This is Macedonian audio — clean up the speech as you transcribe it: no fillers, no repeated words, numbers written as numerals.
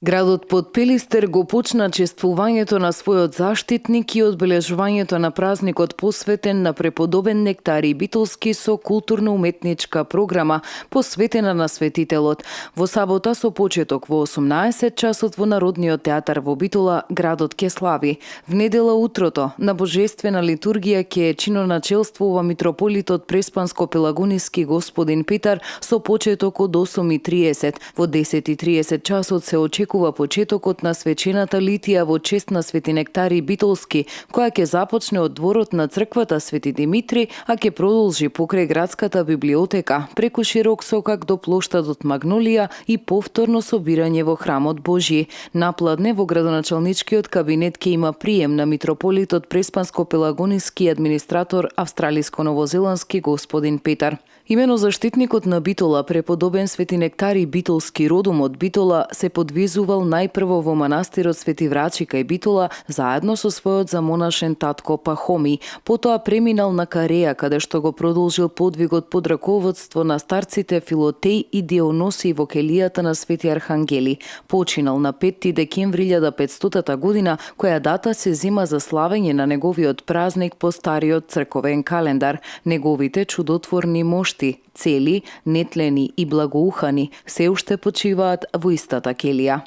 Градот под Пелистер го почна чествувањето на својот заштитник и одбележувањето на празникот посветен на преподобен Нектарий Битолски со културно-уметничка програма посветена на светителот. Во сабота со почеток во 18 часот во Народниот театар во Битола градот ќе слави. В недела утрото на божествена литургија ќе чиноначелствува митрополитот Преспанско-Пелагониски господин Петар со почеток од 8:30. Во 10:30 часот се очекува почетокот на свечената литија во чест на Свети Нектарий Битолски, која ќе започне од дворот на црквата Свети Димитри, а ќе продолжи покрај градската библиотека, преку широк сокак до плоштадот Магнолија и повторно собирање во храмот Божји. Напладне во градоначалничкиот кабинет ќе има прием на митрополитот Преспанско-Пелагониски администратор австралиско-новозеландски господин Петар. Имено заштитникот на Битола, преподобен Свети Нектарий Битолски, родом од Битола, се подвизувал најпрво во манастирот Свети Врачи кај Битола, заедно со својот замонашен татко Пахоми. Потоа преминал на Кареја, каде што го продолжил подвигот под раководство на старците Филотеј и Дионосий во келијата на Свети Архангели. Починал на 5 декември 1500 година, која дата се зема за славење на неговиот празник по стариот црковен календар. Неговите чудотворни мошти, цели, нетлени и благоухани, се уште почиваат во истата келија.